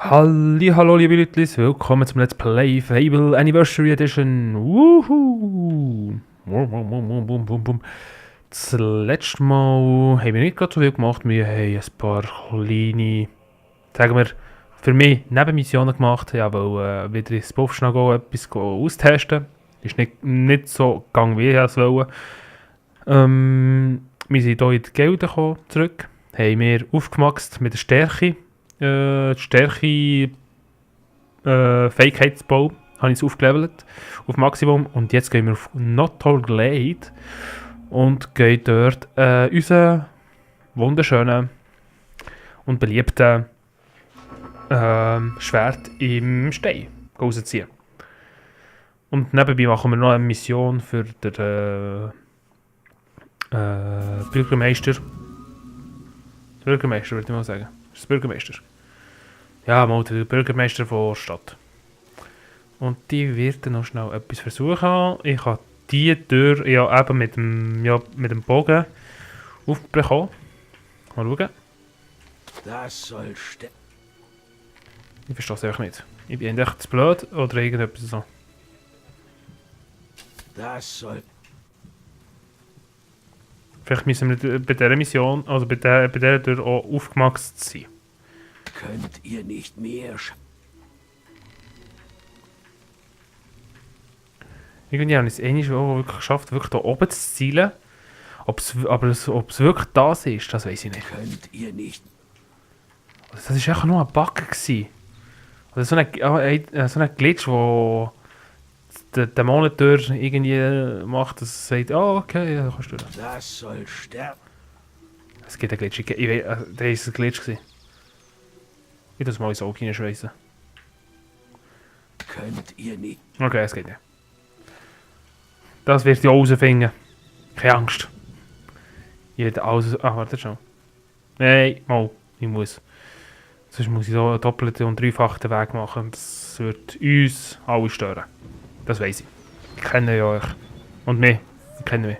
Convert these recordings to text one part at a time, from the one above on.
Hallo liebe Leute, willkommen zum Let's Play Fable Anniversary Edition. Wuhu! Bum, bum, bum. Das letzte Mal haben wir nicht gerade so viel gemacht. Wir haben ein paar kleine, sagen wir, für mich Nebenmissionen gemacht. Ja, weil wieder ins Puffschnag etwas austesten. Ist nicht so gegangen, wie ich es wollte. Wir sind hier in die Gelder gekommen, zurück. Haben wir aufgemaxt mit der Stärke. Die Stärke Fähigkeitsbau habe ich es aufgelevelt auf Maximum und jetzt gehen wir auf Not All Glade und gehen dort unseren wunderschönen und beliebten Schwert im Stein rausziehen. Und nebenbei machen wir noch eine Mission für den Bürgermeister. Bürgermeister würde ich mal sagen. Das ist der Bürgermeister. Ja, mal der Bürgermeister von der Stadt. Und die wird dann noch schnell etwas versuchen. Ich habe die Tür ja eben mit dem Bogen aufbekommen. Mal schauen. Das soll Ich verstehe es einfach nicht. Ich bin entweder zu blöd oder irgendetwas so. Das soll. Vielleicht müssen wir bei dieser Mission, also bei dieser Tür auch aufgemaxt sein. Könnt ihr nicht mehr Irgendwie habe ich es einmal auch wirklich geschafft, wirklich da oben zu zielen. Aber ob es wirklich das ist, das weiß ich nicht. Könnt ihr nicht. Also das war einfach nur ein Bug gewesen. Oder so ein Glitch, wo der Monitor irgendwie macht, dass es sagt, oh okay, ja, kannst du das. Das soll sterben. Es gibt einen Glitch, der ist ein Glitch gewesen. Ich muss mal ins Auge hineinschweissen. Könnt ihr nicht. Okay, es geht nicht. Das wird ich auch rausfinden. Keine Angst. Ich werde alles... Ah, warte schon. Nein, mal. Ich muss. Sonst muss ich so einen doppelten und dreifachen Weg machen. Das wird uns alle stören. Das weiss ich. Ich kenne ja euch. Und mich. Ich kenne mich.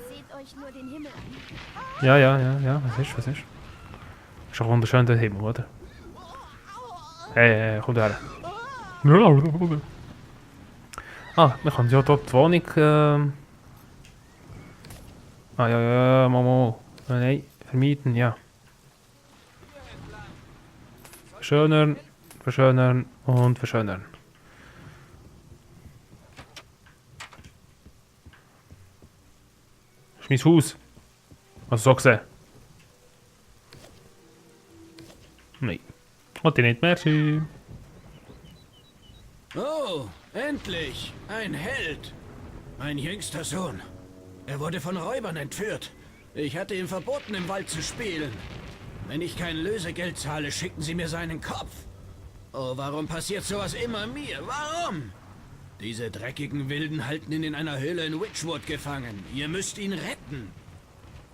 Seht euch nur den Himmel an. Ja. Was ist? Ist doch wunderschön der Himmel, oder? Hey, komm her. Ah, wir können ja dort die Wohnung... Mal. Nein, vermieten, ja. Verschönern und verschönern. Das ist mein Haus. Also so gesehen. Nein. Und die nicht mehr. Oh, endlich! Ein Held! Mein jüngster Sohn. Er wurde von Räubern entführt. Ich hatte ihm verboten, im Wald zu spielen. Wenn ich kein Lösegeld zahle, schicken sie mir seinen Kopf. Oh, warum passiert sowas immer mir? Warum? Diese dreckigen Wilden halten ihn in einer Höhle in Witchwood gefangen. Ihr müsst ihn retten.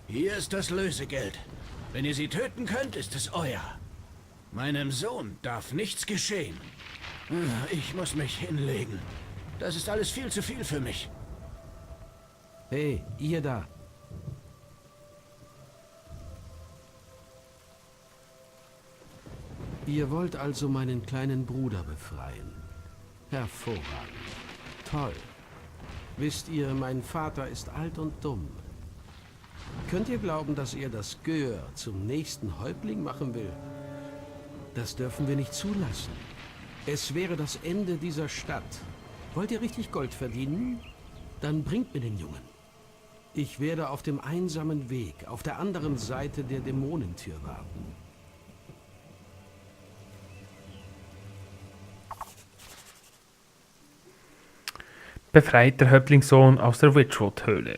Hier ist das Lösegeld. Wenn ihr sie töten könnt, ist es euer. Meinem Sohn darf nichts geschehen. Ich muss mich hinlegen. Das ist alles viel zu viel für mich. Hey, ihr da. Ihr wollt also meinen kleinen Bruder befreien. Hervorragend. Toll. Wisst ihr, mein Vater ist alt und dumm. Könnt ihr glauben, dass er das Gör zum nächsten Häuptling machen will? Das dürfen wir nicht zulassen. Es wäre das Ende dieser Stadt. Wollt ihr richtig Gold verdienen? Dann bringt mir den Jungen. Ich werde auf dem einsamen Weg, auf der anderen Seite der Dämonentür warten. Befreit der Häuptlingssohn aus der Witchwood-Höhle.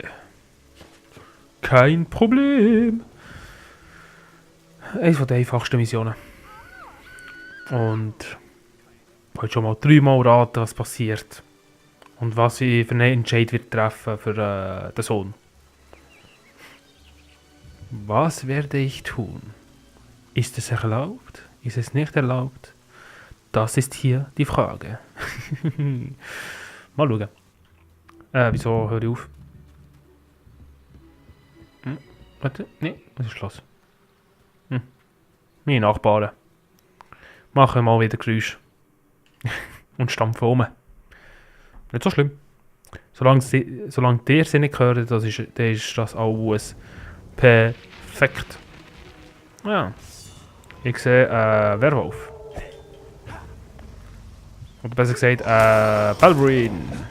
Kein Problem. Eines der einfachsten Missionen. Und ich wollte schon mal 3-mal raten, was passiert. Und was ich für einen Entscheid wird treffen für den Sohn. Was werde ich tun? Ist es erlaubt? Ist es nicht erlaubt? Das ist hier die Frage. Mal schauen. Wieso höre ich auf? Warte, nee, das ist Schloss. Meine Nachbarn. machen mal wieder Geräusche. Und stampfen um. Nicht so schlimm. Solange ihr sie nicht hört, dann ist das alles perfekt. Ja. Ich sehe Werwolf. Oder besser gesagt, Balverine.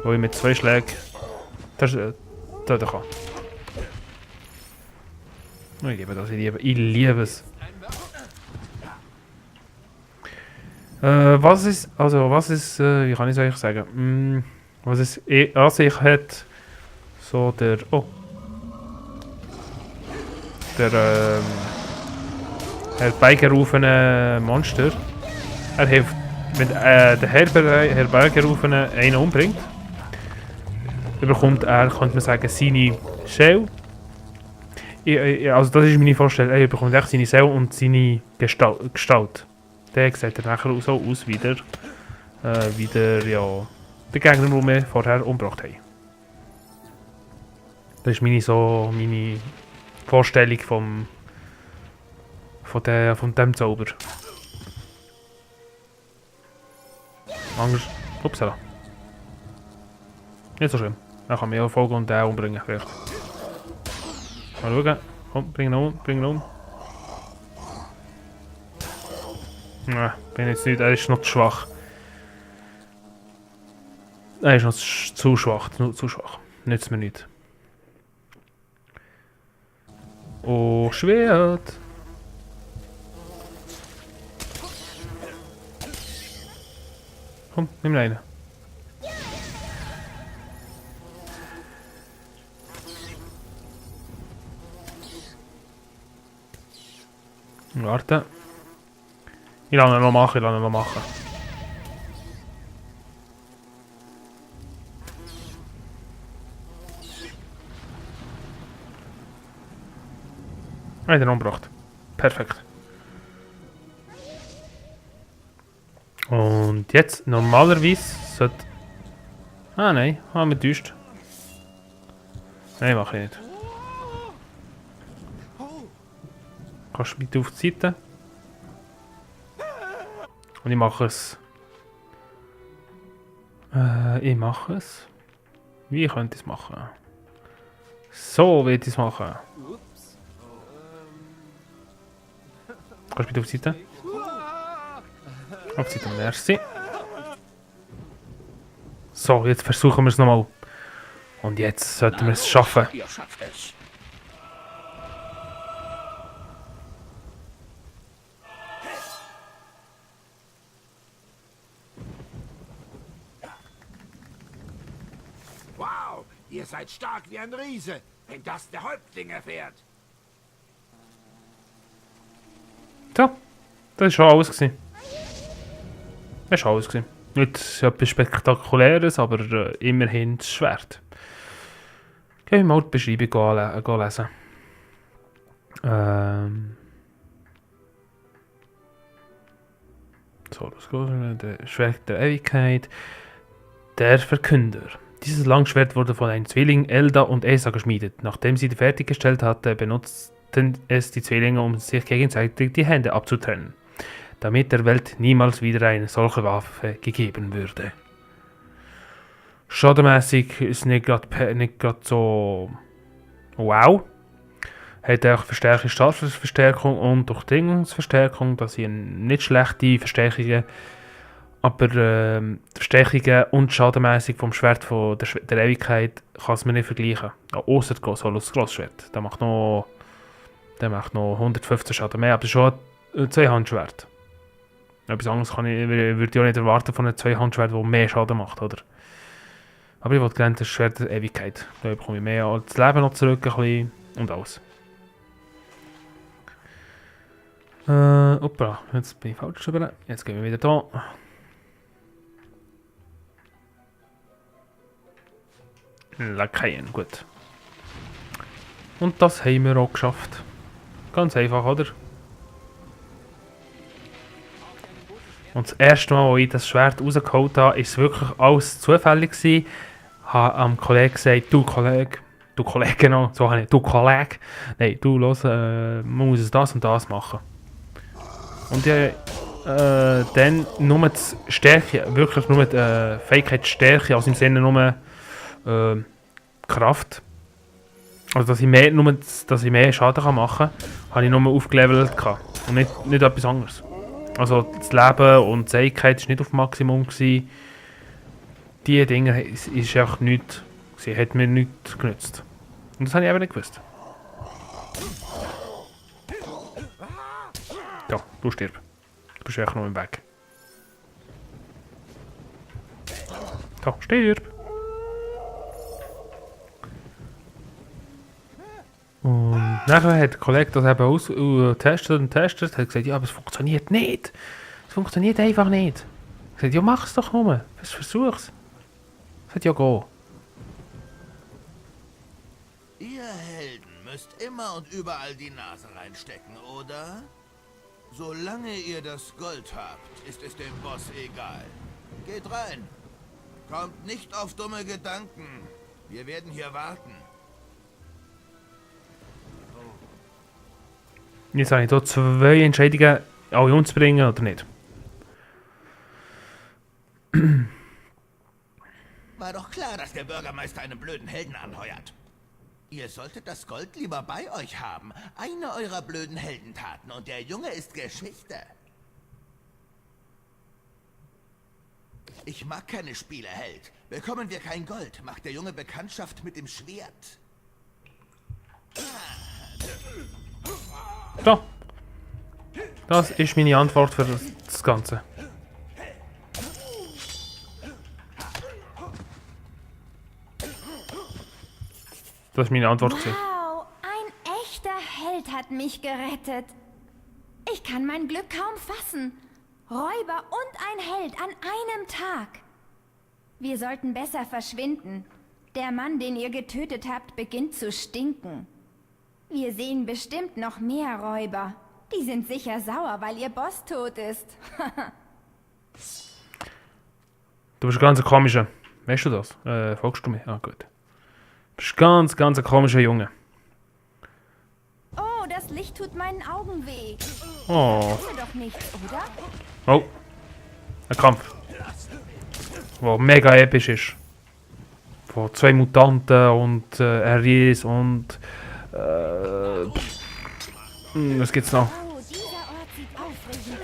Wo ich mit 2 Schlägen töten kann. Ich liebe das, ich liebe es. Was ist, wie kann ich es euch sagen? Was es an sich hat, so der herbeigerufene Monster. Er hilft, wenn der herbeigerufene einen umbringt, bekommt er, könnte man sagen, seine Seele. Also das ist meine Vorstellung, er bekommt echt seine Seele und seine Gestalt. Der sieht dann nachher so aus wie der Gegner, den wir vorher umgebracht haben. Das ist meine Vorstellung von dem Zauber. Angst. Upsala. Nicht so schlimm. Dann kann man ja folgen und den umbringen. Vielleicht. Mal schauen. Komm, bring ihn um. Nein, bin jetzt nicht. Er ist noch zu schwach. Er ist noch zu schwach. Nützt mir nicht. Oh, Schwert. Komm, nimm einen. Warte. Ich lasse ihn noch machen. Ah, den umgebracht. Perfekt. Und jetzt, normalerweise sollte... Ah nein, haben wir täuscht. Nein, mache ich nicht. Kannst du bitte auf die Seite? Und ich mache es. Wie könnte ich es machen? So will ich es machen. Kannst du bitte auf die Seite? Auf die Seite, merci. So, jetzt versuchen wir es nochmal. Und jetzt sollten wir es schaffen. Ihr schafft es. Wow, ihr seid stark wie ein Riese, wenn das der Häuptling erfährt. So, das war schon alles gewesen. Das war schon alles gewesen. Nicht etwas Spektakuläres, aber immerhin das Schwert. Gehen wir mal die Beschreibung lesen. So, das geht. Der Schwert der Ewigkeit. Der Verkünder. Dieses Langschwert wurde von einem Zwilling, Elda und Esa, geschmiedet. Nachdem sie fertiggestellt hatte, benutzten es die Zwillinge, um sich gegenseitig die Hände abzutrennen, damit der Welt niemals wieder eine solche Waffe gegeben würde. Schadenmäßig ist nicht gerade so wow. Hat auch verstärkte Statusverstärkung und Durchdringungsverstärkung. Das sind nicht schlechte Verstärkungen. Aber Verstärkungen und Schadenmäßig vom Schwert von der Ewigkeit kann es mir nicht vergleichen. Ausser das Grossschwert. Der macht noch 115 Schaden mehr. Aber das ist schon ein Zweihandschwert. Etwas anderes würde ich auch nicht erwarten von einem Zweihandschwert, das mehr Schaden macht, oder? Aber ich wollte gerne das Schwert der Ewigkeit. Da bekomme ich mehr als das Leben noch zurück, ein bisschen, und alles. Hoppla, jetzt bin ich falsch über. Jetzt gehen wir wieder da. Lakaien, gut. Und das haben wir auch geschafft. Ganz einfach, oder? Und das erste Mal, als ich das Schwert rausgeholt habe, war es wirklich alles zufällig gewesen. Ich habe am Kollegen gesagt, du Kollege, genau, du Kollege, nein, du, los, man muss das und das machen. Und die dann nur die Stärke, wirklich nur die Fähigkeit Stärke, also im Sinne nur Kraft. Also dass ich mehr Schaden machen kann, habe ich nur aufgelevelt gehabt. Und nicht etwas anderes. Also das Leben und die Fähigkeit war nicht auf Maximum gewesen. Diese Dinge ist einfach nichts. Sie hat mir nichts genützt. Und das habe ich eben nicht gewusst. Ja, du stirbst. Du bist echt noch im Weg. Da, stirb! Und nachher hat der Kollege das eben getestet, hat gesagt, ja, aber es funktioniert nicht. Es funktioniert einfach nicht. Ich habe gesagt, ja, mach es doch nur. Versuch's. Es hat ja gehen. Ihr Helden müsst immer und überall die Nase reinstecken, oder? Solange ihr das Gold habt, ist es dem Boss egal. Geht rein. Kommt nicht auf dumme Gedanken. Wir werden hier warten. Jetzt habe ich hier 2 Entscheidungen, alle umzubringen oder nicht. War doch klar, dass der Bürgermeister einen blöden Helden anheuert. Ihr solltet das Gold lieber bei euch haben. Eine eurer blöden Heldentaten und der Junge ist Geschichte. Ich mag keine Spielerheld. Bekommen wir kein Gold, macht der Junge Bekanntschaft mit dem Schwert. So. Das ist meine Antwort für das Ganze. Das ist meine Antwort. Wow, ein echter Held hat mich gerettet. Ich kann mein Glück kaum fassen. Räuber und ein Held an einem Tag. Wir sollten besser verschwinden. Der Mann, den ihr getötet habt, beginnt zu stinken. Wir sehen bestimmt noch mehr Räuber. Die sind sicher sauer, weil ihr Boss tot ist. Du bist ganz ein komischer. Weißt du das? Folgst du mir? Ah, gut. Du bist ganz ein komischer Junge. Oh, das Licht tut meinen Augen weh. Oh. Tut mir doch nichts, oder? Oh. Ein Kampf. Der mega episch ist. Von 2 Mutanten und Aries und was gibt's noch? Oh, dieser Ort sieht aufregend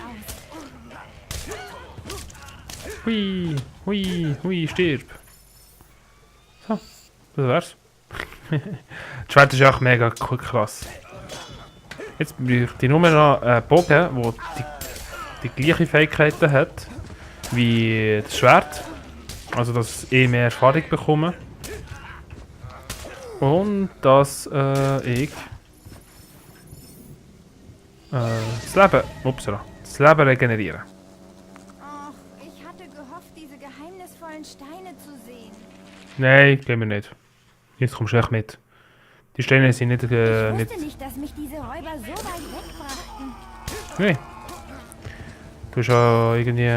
aus. Hui, stirb. So, das wär's. Das Schwert ist auch mega krass. Jetzt bräuchte ich nur noch einen Bogen, der die gleiche Fähigkeiten hat wie das Schwert. Also, dass ich mehr Erfahrung bekomme. Und dass ich das Leben regenerieren. Ach, ich hatte gehofft, diese geheimnisvollen Steine zu sehen. Nein, gehen wir nicht. Jetzt kommst du echt mit. Die Steine sind nicht... Ich wusste nicht, dass mich diese Räuber so weit wegbrachten. Nein. Du hast ja irgendwie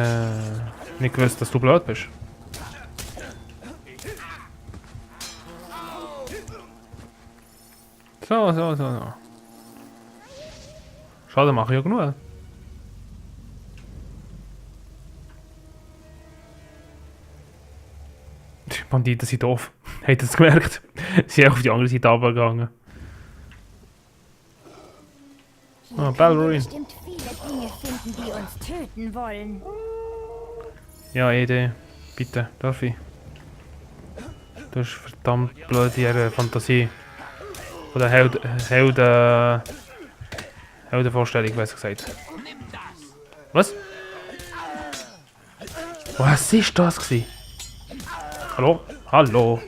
nicht gewusst, dass du blöd bist. So. Schade, mache ich ja genug. Die Banditen sind doof. Habt ihr das gemerkt? Sie sind auf die andere Seite runtergegangen. Hier Ah, können wir Ballerine. bestimmt viele Dinge finden, die uns töten wollen. Ja, Ede, bitte, darf ich? Du hast verdammt blöde Fantasie. Oder Heldenvorstellung, besser gesagt. Was? Was ist das gewesen? Hallo?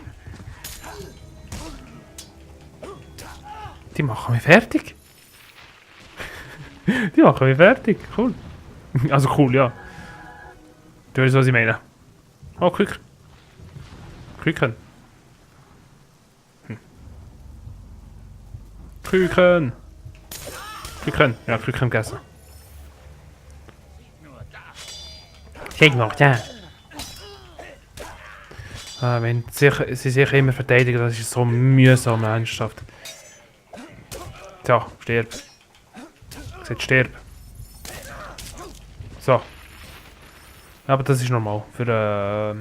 Die machen mich fertig. Die machen mich fertig, cool. Also cool, ja. Du weißt, was ich meine. Oh, Küken. Küken. Ja, Küken gegessen. Kijk noch, ja. Wenn sie sich immer verteidigen, das ist so mühsam, ernsthaft. So, stirb. Ich sag, stirb. So. Ja, aber das ist normal. Für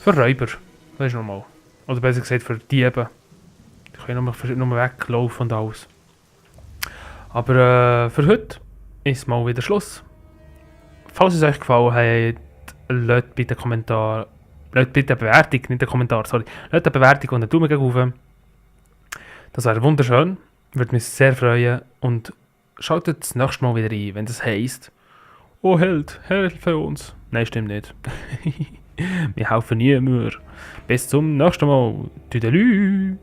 Räuber. Das ist normal. Oder besser gesagt für Diebe. Die können nur weglaufen und alles. Aber für heute ist mal wieder Schluss. Falls es euch gefallen hat, lasst bitte einen Kommentar. Lasst bitte eine Bewertung, nicht einen Kommentar, sorry. Lasst eine Bewertung und einen Daumen gegen hoch. Das wäre wunderschön. Würde mich sehr freuen. Und schaltet das nächste Mal wieder ein, wenn das heisst: Oh Held, helfe uns. Nein, stimmt nicht. Wir helfen nie mehr. Bis zum nächsten Mal. Tüdelü.